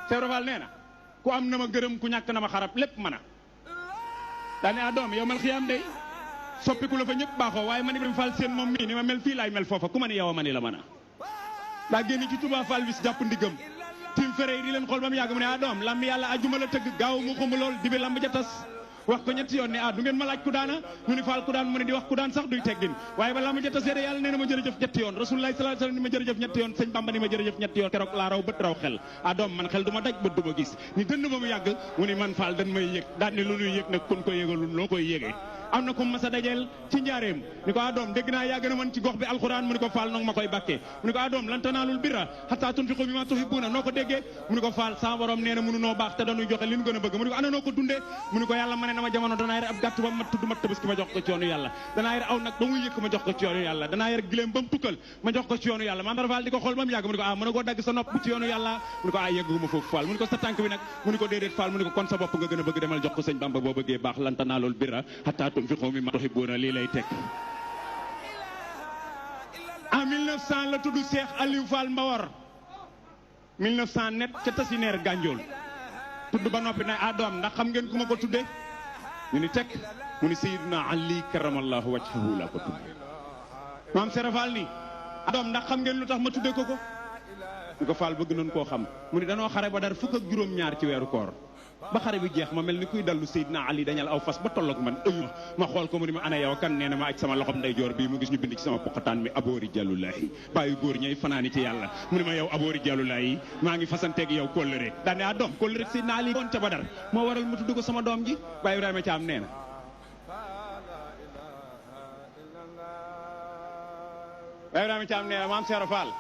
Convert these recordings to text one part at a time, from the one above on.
Cheikh Ibra Fall nee na ku am na ma gërëm ku ñàkk na ma xarab lépp mën a daane doom yow mal xiyaam day soppiku la fa ñëpp baaxoo waaye man Ibrahima Fall seen moom mii ni ma mel fii laay mel foofa ku ma ni yow a ma ni la mën a daa génn ci Touba Fall bis jàpp ndigam tim fere yi di leen xool ba mu yàgg mu ne doom lamb yàlla ajuma la tëgg gaaw mu xumb lool di bi lamb ja tas wax ko ñetti yoon ne du ngeen ma laaj ku daana ñu ni Fall ku daan mu ne di wax ku daan sax duy teggin waaye ba lamb ja tasee de yàlla nee na ma jërëjëf ñetti yoon Rasulullah sallallahu alayhi wasallam ni ma jërëjëf ñetti yoon sëñ Bamba ni ma jërëjëf ñetti yoon keroog laa raw bët raw xel doom man xel du ma daj bët du ma gis ni dënd ba mu yàgg mu ni man Fall dañ may yëg daan ni lu ñuy yëg nag kun ko yëgalul loo koy yëgee am na ko mas a dajeel ci njaareem ni ko doom dégg naa yaa gën a mën ci gox bi alxuraan mu ni ko Fall noonu ma koy bàkkee mu ni ko doom lan tanaalul birra hattaa tunfiqu mimmaa tuhibbuuna noo ko déggee mu ni ko Fall sa borom nee na mënu noo baax te dañuy joxe li ñu gën a bëgg mu ni ko ana noo ko dundee mu ni ko yàlla ma ne na ma jamono danaa yar ab gàtt ba mat tudd mat tabaski ma jox ko ci yoonu yàlla danaa yar aw nag ba muy yëkk ma jox ko ci yoonu yàlla danaa yar giléem ba mu tukkal ma jox ko ci yoonu yàlla Maam Fall di ko xool ba mu yàgg mu ni ko mën a koo dagg sa nopp ci yoonu yàlla mu ni ko yegguma foofu Fall mu ni ko sa tànk bi nag mu ni ko déedéet Fall mu ni ko kon sa bopp nga gën a bëgg demal jox ko sëñ Bamba boo bëggee baax lan tanaalul birra hattaa tunfiqu mimmaa tuhibbuuna lii lay teg en 1900 la tudd Cheikh Aliou Fall Mbawar 1900 net ca Tasineer Gànjool tudd ba noppi na doom ndax xam ngeen ku ma ko tudde ñu ni teg mu ni Seydina Ali karamallahu wajhahu la ko tudde maam Sera Fall ni doom ndax xam ngeen lu tax ma tudde ko ñu ko Fall bëgg nañ koo xam mu ni danoo xare ba dar fukk ak juróom-ñaar ci weeru koor ba xare bi jeex ma mel ni kuy dallu Seydina Ali dañal aw fas ba tolloog man ma xool ko mu ni ma ana yow kan nee na ma aj sama loxom ndeyjoor bii mu gis ñu bind ci sama poqataan mi aboori jàllulaahi bàyyi góor ñay fanaani ci yàlla mu ni ma yow aboori jàllulaahi maa ngi fasanteeg yow kóllëre daane doom kóllëre Seydina Ali woon ca Badar moo waral mu tudd ko sama doom ji Baye Ibrahima Thiam nee na Baye Ibrahima Thiam nee na maam Cheikh Fall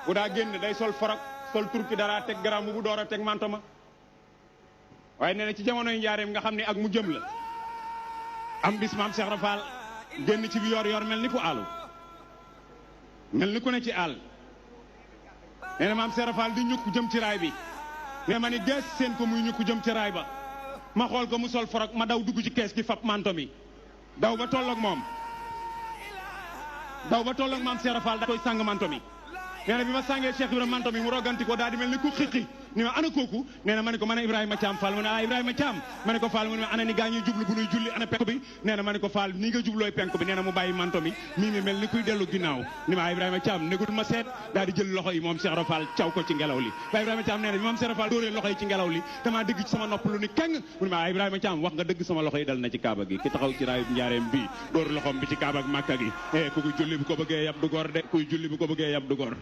bu daa génn day sol forog sol turki dara teg garam bu door a teg mantoma waaye nee na ci jamonoy njaareem nga xam ne ak mu jëm la am bis maam Cheikh Fall génn ci bi yor mel ni ku àllu mel ni ku ne ci àll nee na maam Cheikh Fall di ñukk jëm ci raay bi nee ma ni gees seen ko muy ñukk jëm ci raay ba ma xool ko mu sol forog ma daw dugg ci kees gi fab manto mi daw ba tolloog moom maam Cheikh Fall da koy sàng manto mi nee na bi ma sàngee Cheikh Ibrahima manto mi mu roganti ko daal di mel ni ku xiqi ni ma ana kooku nee na ma ne ko man a Ibrahima Thiam Fall mu ne Ibrahima Thiam ma ne ko Fall mu ne ma ana ni gaa ñuy jublu bu ñuy julli ana penk bi nee na ma ne ko Fall ni nga jublooy penk bi nee na mu bàyyi manto mi mii mel ni kuy dellu ginnaaw ni ma Ibrahima Thiam négut ma seet daal di jël loxo yi moom Cheikh Fall caw ko ci ngelaw li ba Ibrahima Thiam nee na bi moom Cheikh Fall dóoree loxo yi ci ngelaw li damaa dégg ci sama nopp lu ni keng mu ne ma Ibrahima Thiam wax nga dëgg sama loxo yi dal na ci kaaba gi ki taxaw ci raayu njaareem bi dóor loxom bi ci kaaba ak Màkka gi ku julli bu ko bëggee yab du gor de kuy julli bu ko bëggee yab du gor